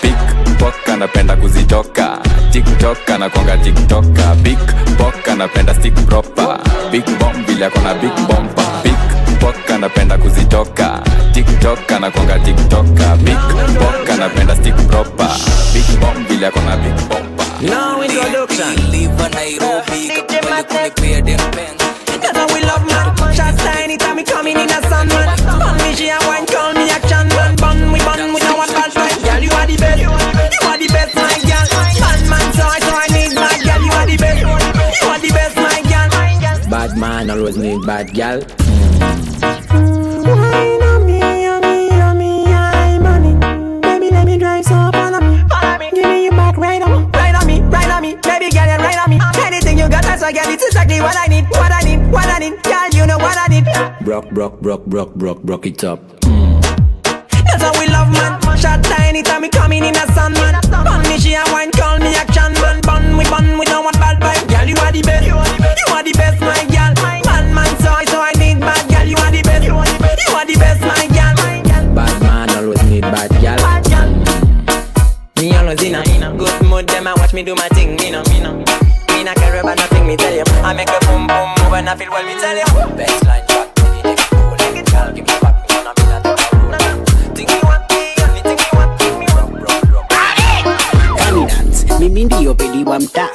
Pickpocket anapenda kuzitoka, TikTok anakuanga TikToker. Big pock anapenda stick proper, big bomb vile akona big bomba. Pickpocket anapenda kuzitoka, TikTok anakuanga TikToker. Big pock anapenda stick proper, big bomb vile akona big bomba. Now introduction. Live Nairobi, kakubali kunipea dem pen. That's how we love man. Shot anytime we coming in a sun man. On me she a wine, call me action man. Bun we don't want bad man. Girl you are the best, you are the best my girl. Man man so I need my girl. You are the best, you are the best my girl. Bad man always need bad girl. Wine on me, on me, on me, I'm on it. Baby let me drive so follow me, follow me. Give me your back right on me, right on me, right on me. Baby girl you right on me. Anything you got that's I get. It's exactly what I need, what I need, what I need. Girl you know what I need. Brock, brock, brock, brock, brock, brock it up. That's how we love man. Shot anytime we coming in a sun man. Bun me she a wine, call me action man. Bun we don't want bad vibe. Girl you are the best, you are the best my girl. Man man so I need bad girl. You are the best, you are the best my girl. Bad man always need bad girl. Me always in a good mood. Them a watch me do my thing. Me no, me no, me not care about nothing. Me tell you, I make a boom boom move and I feel well. Me tell you, Baseline track, me take it cool. Girl, give me back, me wanna be not a roll. Think me want me, only think me want, think me want. Kani dance, mimi ndio pedi wa mtaa.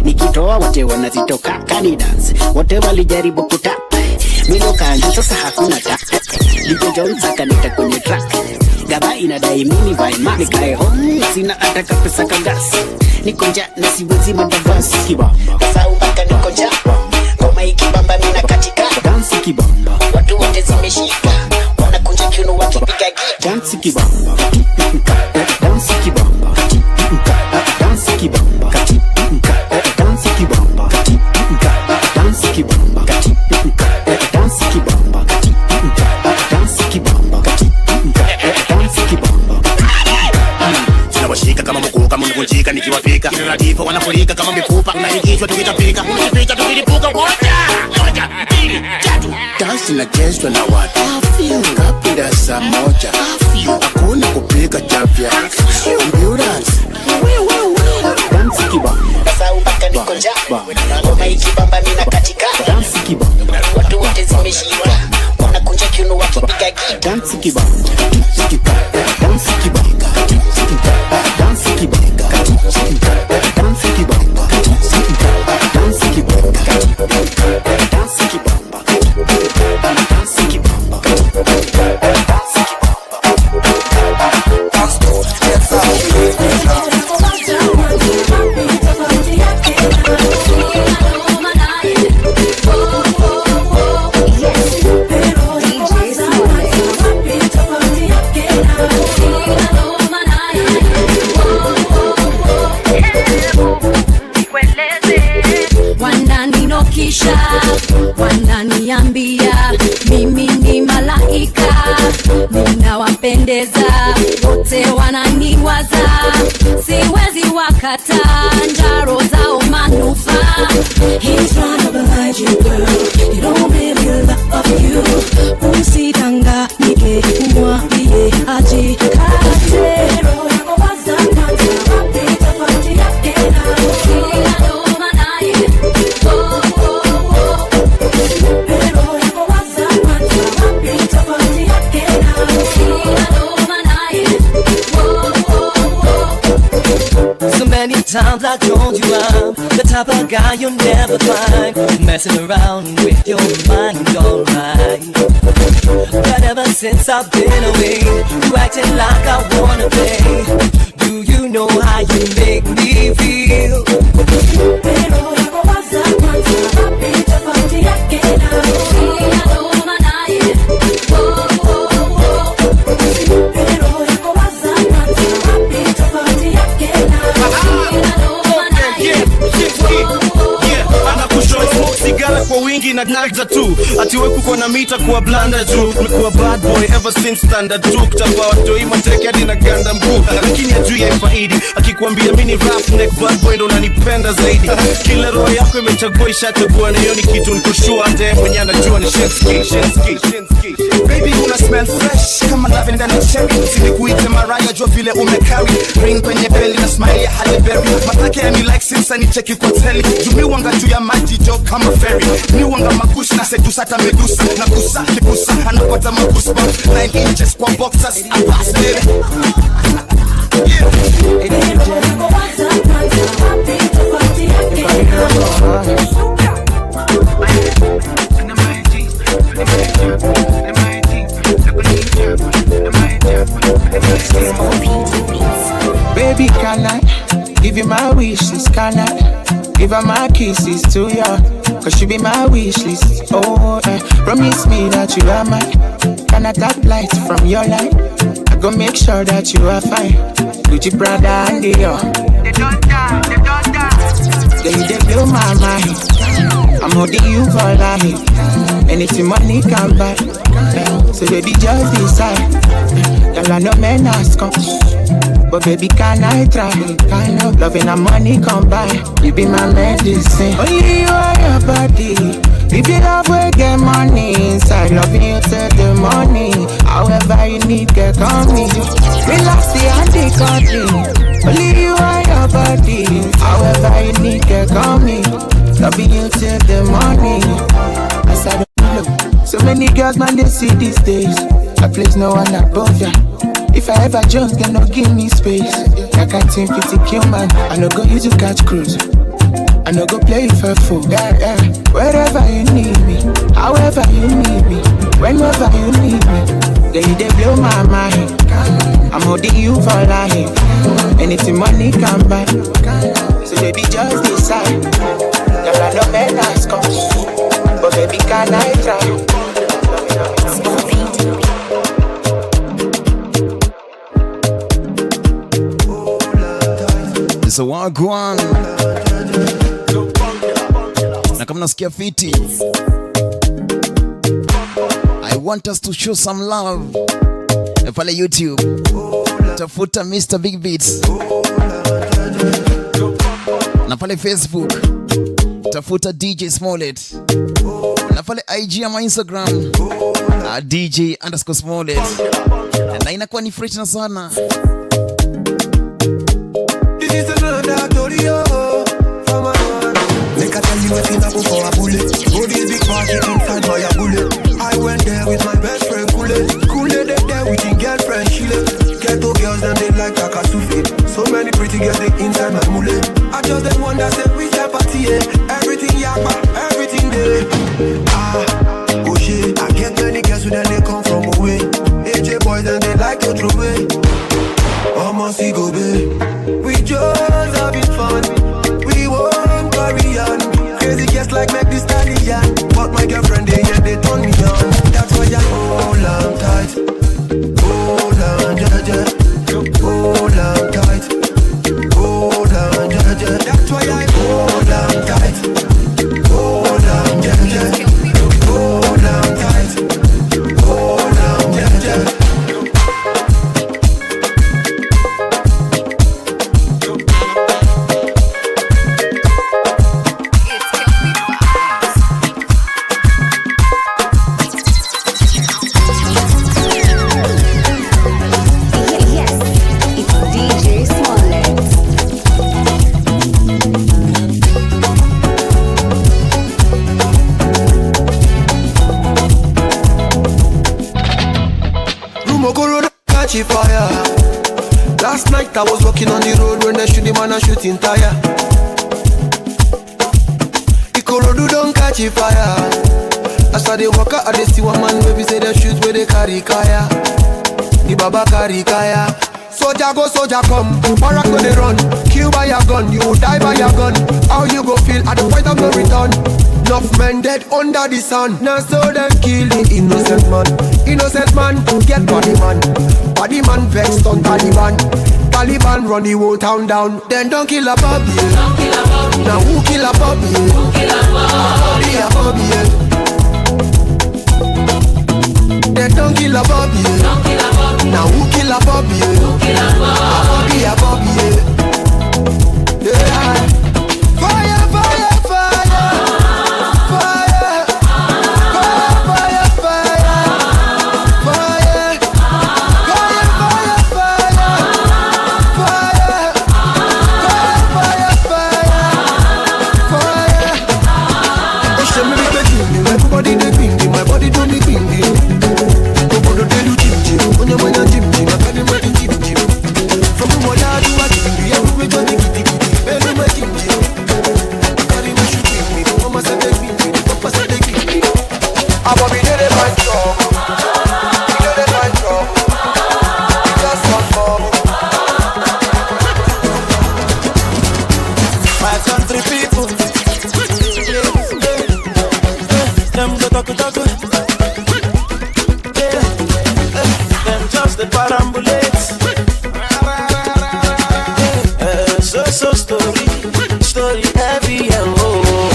Nikitoa wote wanazitoka. Kani dance, wote walijaribu kutap. Milo kanja sasa hakuna ta. DJ Jones akanita kwenye track. Gaba inadai mimi vai mask. Nikae home sina hata kapesa kagas. Niko njaa na siwezi madavas. Kibamba Sasa mpaka niko njaa. Ngoma ikibamba mimi nakatika. Dance kibamba, Watu wote zimeshika. Wanakunja kiuno wakipiga gita. dance kibamba, dance kibamba, dance kibamba, dance kibamba, dance kibamba, dance kibamba, dance kibamba, dance kibamba. Tunawashika kama mkuka mnavunjika nikiwapika. Tunatifa wanafurika kama mifupa. Tunaikishwa tukitapika. Tunaficha tukilipuka. Moja, moja, mbili, tatu. Dansi inachezwa na watu kapinda saa moja, hakuna kupiga chafya. Ambulance Dance kibamba, Sasa mpaka niko njaa. Ngoma ikibamba mimi nakatika. dance kibamba, Watu wote zimeshika. Wanakunja kiuno wakipiga gita. dance kibamba, dance kibamba, dance kibamba, dance kibamba, dance kibamba, dance kibamba, dance kibamba, dance Wananiinokisha, wananiambia mimi ni malaika, ninawapendeza wote, wananiwaza, siwezi wakata njaro zao manufaa. He's trying to blind you, girl. He don't really love you. Usidanganyike, umwambie ajikate. Roho yako waza kwanza, wapi tofauti yake na Sina noma naye. Oh, oh, oh. Roho yako waza kwanza, wapi tofauti yake na Sina noma naye. Oh, oh, oh. So many times I told you I'm the type of guy you'll never find messing around with your mind, alright. But ever since I've been away, you acting like I wanna play. Do you know how you make me feel? Roho yako waza kwanza, wapi tofauti yake na Sina noma naye. Oh, oh, oh. Roho yako waza kwanza, wapi tofauti yake na Sina noma naye. Yeah, anakushow smoke cigar inaza tu ati we kuko na mita kuwa blanda juu mekuwa bad boy ever since standard 2 kuchapa watoi mateke hadi na ganda mguu lakini ajui haifaidi akikuambia mimi ni rough neck bad boy ndo unanipenda zaidi kila roho yako imechagua ishachagua na hiyo ni kitu nikushua hata yeye mwenyewe anajua ni Shenski Shenski Baby una smell fresh kama lavender na cherry Silikuite Mariah jua vile umecarry Ring kwenye belly na smile ya Halle Berry Matake ya ni like since ni cheki kwa teli Juu mi wanga juu ya maji jo kama ferry Mi wanga makush na sedusa hata medusa Na kusa kibusa anapata magoosebumps 9 inches kwa boxers I pass baby. Baby, can I give you my wishes? Can I give her my kisses to ya? Cause you be my wish list. Oh, promise me that you are mine. Can I tap light from your light? I go make sure that you are fine. Gucci, Prada, and Dior. They don't die, they don't die. They blow my mind. I'm holding you for life. Anything money can buy. So baby, just decide. Girl, I know men ask come, but baby, can I try? Kind of loving and money come by. You be my medicine. Only you are your body. If you love, we get money inside. Loving you till the money. However you need, get on me. Relax the anti-country. Only you are your body. However you need, get on me. Loving you till the money. I said, so many girls, man, they see these days. I place no one above ya. If I ever jones, then no give me space. I can't think it's kill man. I no go use to catch cruise. I no go play for fool. Yeah, yeah. Wherever you need me, however you need me, whenever you need me, then you they blow my mind. I'm holding you for life. Anything money can buy. So baby, just decide. Girl, I know men ask come, but baby, can I try? So wagwan. Na kama nasikia fiti, I want us to show some love pale YouTube. Tafuta Mr. Big Beats. Na pale Facebook tafuta DJ Smollett. Na pale IG ama Instagram DJ_Smollett. Na inakuwa ni fresh na sana. This is another story, oh, from a man. Make I tell you what in a book for a bullet. Go this big party inside my bullet. I went there with my best friend Kule. Kule they there with his girlfriend Shile. Ghetto girls and they like Takasufi. So many pretty girls they inside my mule. I just them wonder say we can party, eh. Everything yakba, everything there. Ah, oh shit. I get many girls who then they come from away. AJ boys and they like to throw away. Almost go babe. We just having fun. We won't carry on. Crazy guests like Meg Thee Stallion. But my girlfriend, they yeah, they turn me on. That's why I hold on tight. Hold on, yeah, yeah. Hold on tight. Hold on, yeah, yeah. That's why I hold on tight. Hold on, yeah, yeah. Hold on tight. Hold on, yeah, yeah. Fire. Last night I was walking on the road when they shoot the man a shooting tire. Ikorodu don't catch a fire. As I dey walk out, I dey see one man wey be say they shoot where they carry kaya. The baba carry kaya. Soldier go, soldier come. Barak go they run. Kill by your gun, you die by your gun. How you go feel at the point of no return? Enough men dead under the sun. Now so them kill the innocent man. Innocent man get body man. Body man vexed on Taliban. Taliban run the whole town down. Then don't kill a Bobby. Now who kill a Bobby? Who kill a Bobby? A Bobby. kill a Bobby? Now who kill a Bobby? A Bobby, a Bobby. Yeah. Fire, fire, fire, fire, fire, fire, fire, fire, fire, fire, fire, fire, fire, fire. Oh, show me the thing, everybody they think, my body do me thinking. Obodo dey do jim jim, onye manya jim jim, I carry my jim jim. From Umoja to Akimbi, everywhere johnny kitty kitty, belly my jim jim. I carry my shoe with me, mama said they give me, papa said they give me. I'm a bit of my trouble, bit of my trouble, just one more. My country people, them go talk talk. Yeah, them just the perambulate. So so story, story heavy yeah, oh.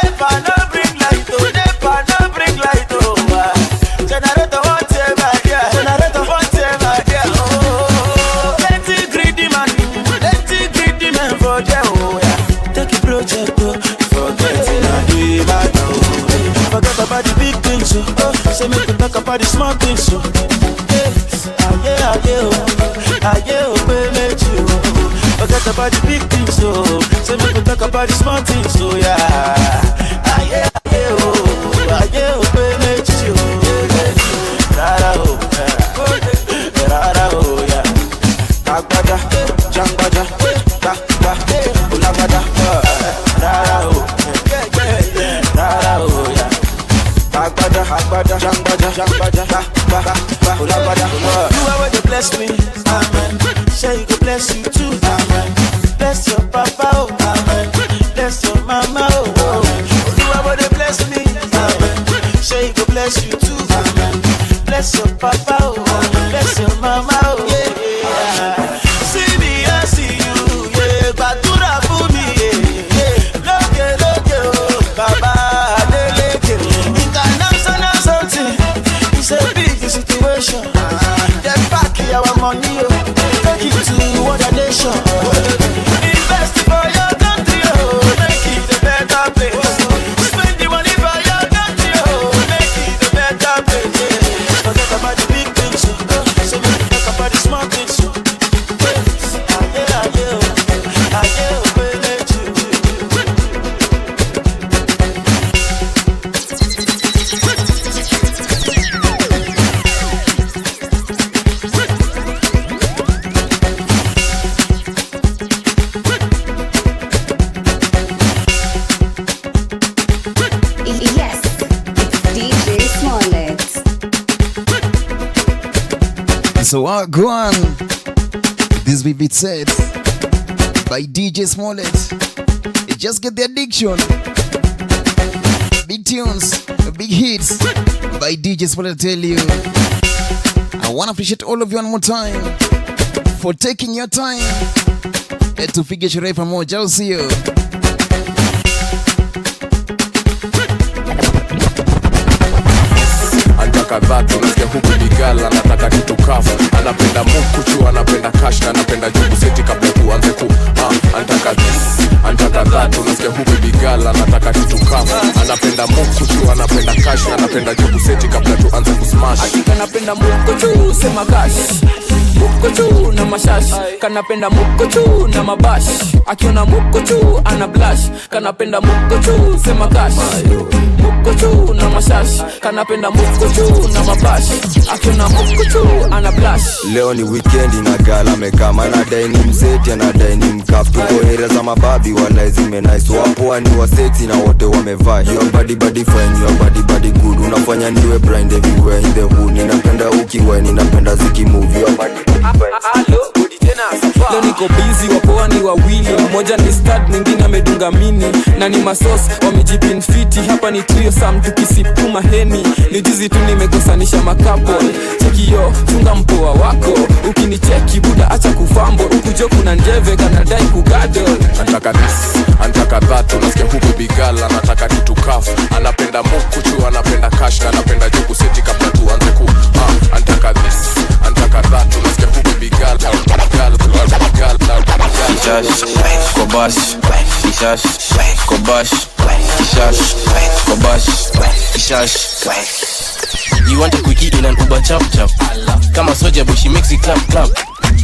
Nepa no bring light oh, nepa no bring light oh. Generator whatever, yeah, generator whatever, yeah, oh. Plenty greedy man, plenty greedy man for there, oh yeah. Take a project oh, forget it, I do it bad oh. Forget about the big things oh, oh. Say make we talk about the small things oh. Yeah, ah yeah, oh, ah yeah, oh, baby, you. Forget about the big things, oh. Say make we talk about the small things, oh yeah. Ah yeah, oh, ah yeah, oh, baby, you. Rara oh, rara oh, yeah. Agbada, jangbada, ba ba, ulagbada, rara oh, rara oh, yeah. Agbada, agbada, jangbada, jangbada, ba ba ba, ulagbada. You are where they bless me, amen. Say you go bless you too, amen. Bless your papa, oh, amen. Bless your mama, oh, oh. You are where they bless me, amen. Say you go bless you too, amen. Bless your papa, oh, amen. Bless your mama, oh, yeah. See me, I see you, yeah. Gbàdúrà fún mi, yeah, yeah. Lókè, lókè, oh, bàbá Adeleke. International something, it's a big situation. They pack our money, oh. Take it to other nation. Invest for your country, oh, make it a better place. Spend the money for your country, oh, make it a better place. Yeah. Forget about the big things, oh. Say make we talk about the small things, oh. Yeah, ah yeah, oh, ah yeah, oh, baby, you. Yes, it's DJ Smollett. So go on. This will be said by DJ Smollett. Just get the addiction. Big tunes, big hits by DJ Smollett. I tell you, I wanna appreciate all of you one more time for taking your time tupige sherehe pamoja, au sio? Anataka that, unasikia huku ligala, anataka kitu kafu, anapenda mukuchu, anapenda cash na anapenda juku seti kabla tuanze ku anataka this, anataka that, unasikia huku ligala, anataka kitu kafu, anapenda mukuchu, anapenda cash na anapenda juku seti kabla tuanze ku smash. Hakika napenda mukuchu, sema cash. Mukuchu na mashash, kanapenda mukuchu na mabash. Akiona mukuchu ana blush, kanapenda mukuchu sema cash. Mukuchu na mashash, kanapenda mukuchu na mabash. Akiona mukuchu ana blush. Leo ni weekend na gala mekama, anadai ni mseti, anadai ni mkafu. Tuko area za mababi wala zime nice, wapoa ni waseti na wote wamevaa. Your body body fine, your body body good, unafanya niwe blind everywhere in the hood. Ninapenda ukiwa, ninapenda ziki move your body. Leo niko busy, wapoa ni wawili, mmoja ni stud, mwingine amedunga mini. Na ni masos wamejipin fiti, hapa ni trio sam tukisipuma heni. Ni juzi tu nimekosanisha makapo. Cheki yo, chunga mpoa wako, ukinicheki buda acha kufambo. Huku jo kuna njeve kanadai kugadol. Anataka this, anataka that, unasikia huku bigala, anataka kitu kafu, anapenda mukuchu, anapenda cash na anapenda juku seti kabla tuanze ku Kishash Kobash Kishash Kobash Kishash Kobash Kishash. You want a quickie in an Uber chap chap. Kama soja boy she makes it clap clap.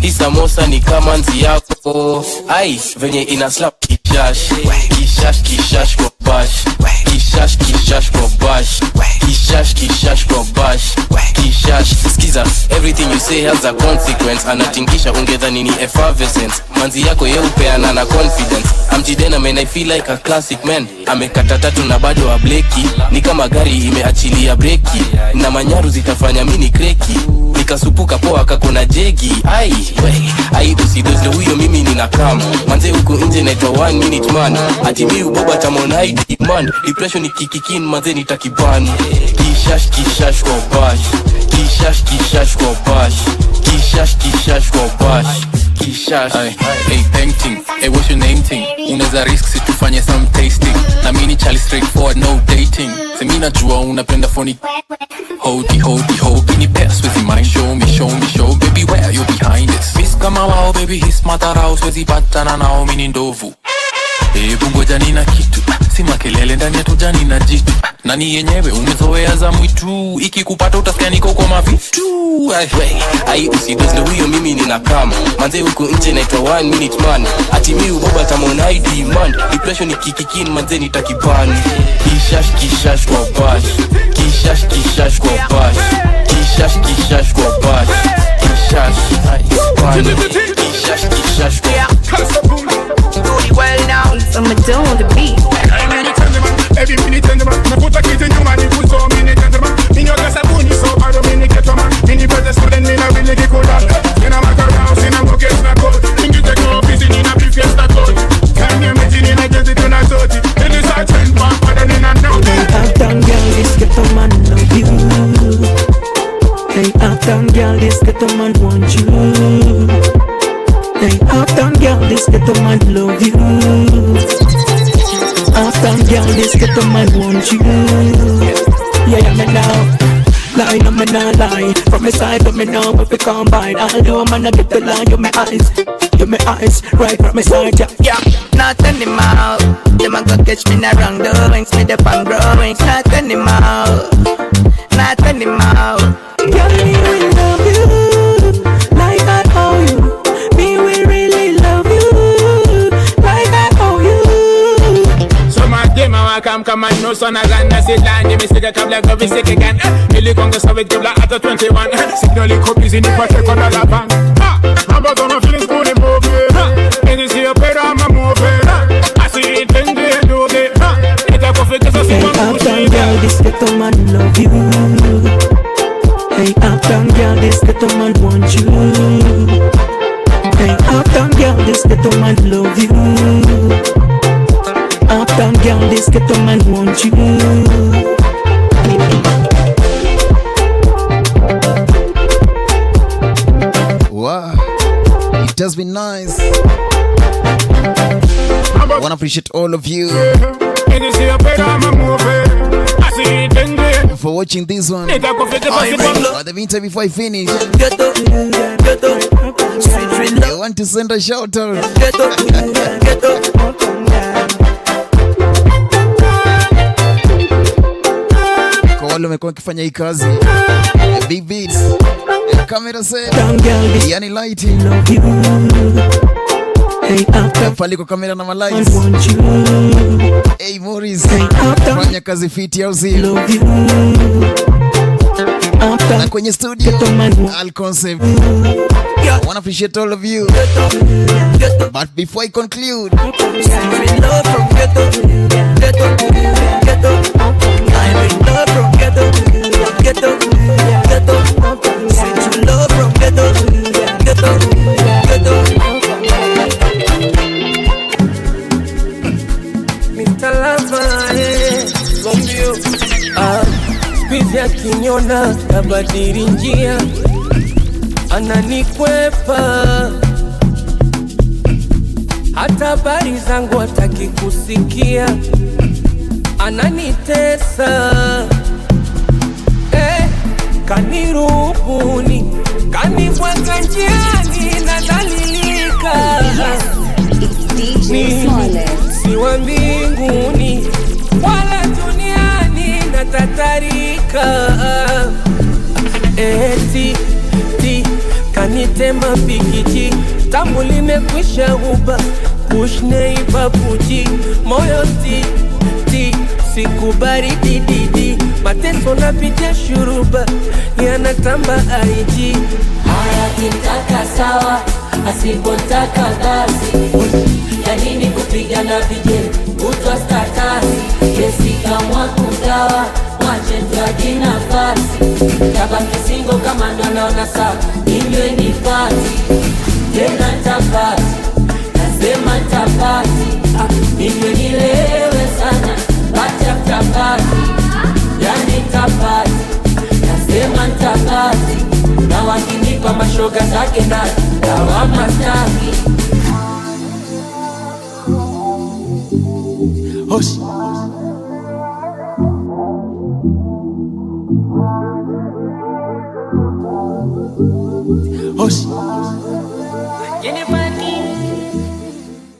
Hii samosa ni kama nzi yako. Ai venye ina slap. Kishash Kishash Kishash Kobash Kishash Kishash Kobash Kishash Kishash Kobash Kishash. Skiza, everything you say has a consequence. Anatingisha ungedhani ni effervescence. Manzi yako yeupeana na confidence. Amjidena man I feel like a classic man. Amekata tatu na bado ableki. Ni kama gari imeachilia breki. Na manyaru zitafanya mini kreki. Nikasupuka poa kakona jegi. Ai, we, ai usidozle huyo mimi nina kam. Manze huko nje naitwa 1 minute man. Ati mi uboba tamonai demand. Depression ni kikikin manze nitakiban. Kishash kishash kwa bash. Kishash kishash kwa bash. Kishash kishash kwa bash. Kishash. Hey painting, hey what's your name thing? Unaweza risk si tufanye some tasting. Na mimi Charlie straightforward no dating. Si mimi najua unapenda phony. Hodi hodi ho, kini pass with mine. Show me show me show baby where you behind this. Miss kama wao baby his matarao siwezi patana nao mimi ni ndovu. Hebu ngoja nina kitu, si makelele ndani ya toja nina jitu. Nani yenyewe umezoea za mwitu, ikikupata utasikia niko kwa mavitu. Ai usidozle huyo mimi nina kam. Manze huko nje naitwa 1 minute man. Ati mi uboba tamonai demand. Depression ni kikikin manze nitakiban. Kishash kishash kwa bash. Kishash kishash kwa bash. Kishash kishash kwa bash. Kishash Kishash kishash kwa well now. I'ma do on the beat. Every minute and the man, put a kid in your man, you put so many gentlemen. In your glass, I so I don't mean get a man. In the brother student, in a really good in a macaroon, in a bucket, in a coat. In the take off, in a briefcase, that coat. Can you imagine in a desert in a 30? In the sergeant, but in a no. Hey, uptown girl, this ghetto man love you. Hey, uptown girl, this ghetto man want you. Hey, uptown girl, this ghetto man love you. Uptown girl, this ghetto man want you. Yeah, yeah, me now. Lie, no, me not lie. From my side, but me know if we combine. I'll do, man, I get the line. You my eyes, right from my side, yeah, yeah. Not anymore. Them a go catch me in the wrong doings. Me the pan growing. Not anymore. Not anymore. Girl, me will love you like I owe you. Me will really love you like I owe you. So my day, my come, come and no son again. I sit down, you mistake a couple of coffee sick again. Ili kongo sawe kabla hata 21. Signal copies in the pocket kwa la van. I'm about to feelings good and move. And you see a better I'm moving. I see it and they do it. Hey, uptown girl, this ghetto man love you. Hey, uptown girl, this ghetto man want you. Hey, uptown girl, this ghetto man love you. Uptown girl, this ghetto man want you. Wow, it has been nice. I want to appreciate all of you for watching this one. But the meantime, before I finish, I want to send a shout out. Kwa wale wamekuwa wakifanya hii kazi, big beats, camera set, yani lighting, pale kwa kamera na malights. Hey Morris, fanya kazi fiti au sio? Na kwenye studio Al Concept. I wanna appreciate all of you. But before I conclude, Akiniona tabadili njia, ananikwepa, hata habari zangu hataki kusikia, ananitesa. Kanirubuni, kanibweka njiani, nadhalilika. Yes, it's Mimi si wa mbinguni wala duniani, natatarika. Eti ti kanitema pikiji, tamu limekwisha uba kushneibabuji moyo ti ti sikubali dididi, mateso napitia shuruba yanatamba aiji. Haya, akitaka sawa, asipotaka basi. Ya nini kupigana vijeli kutwa statasi? Kesi kamwa kugawa, mwache mtaji nafasi. Tabaki singo kama ndo naona sawa, inywe nipati tena ntapati, nasema ntapati, ninywe nilewe sana, party after party, yani ntapati, nasema ntapati, na wakinipa mashoga zake na lawama staki. Hush. Hush.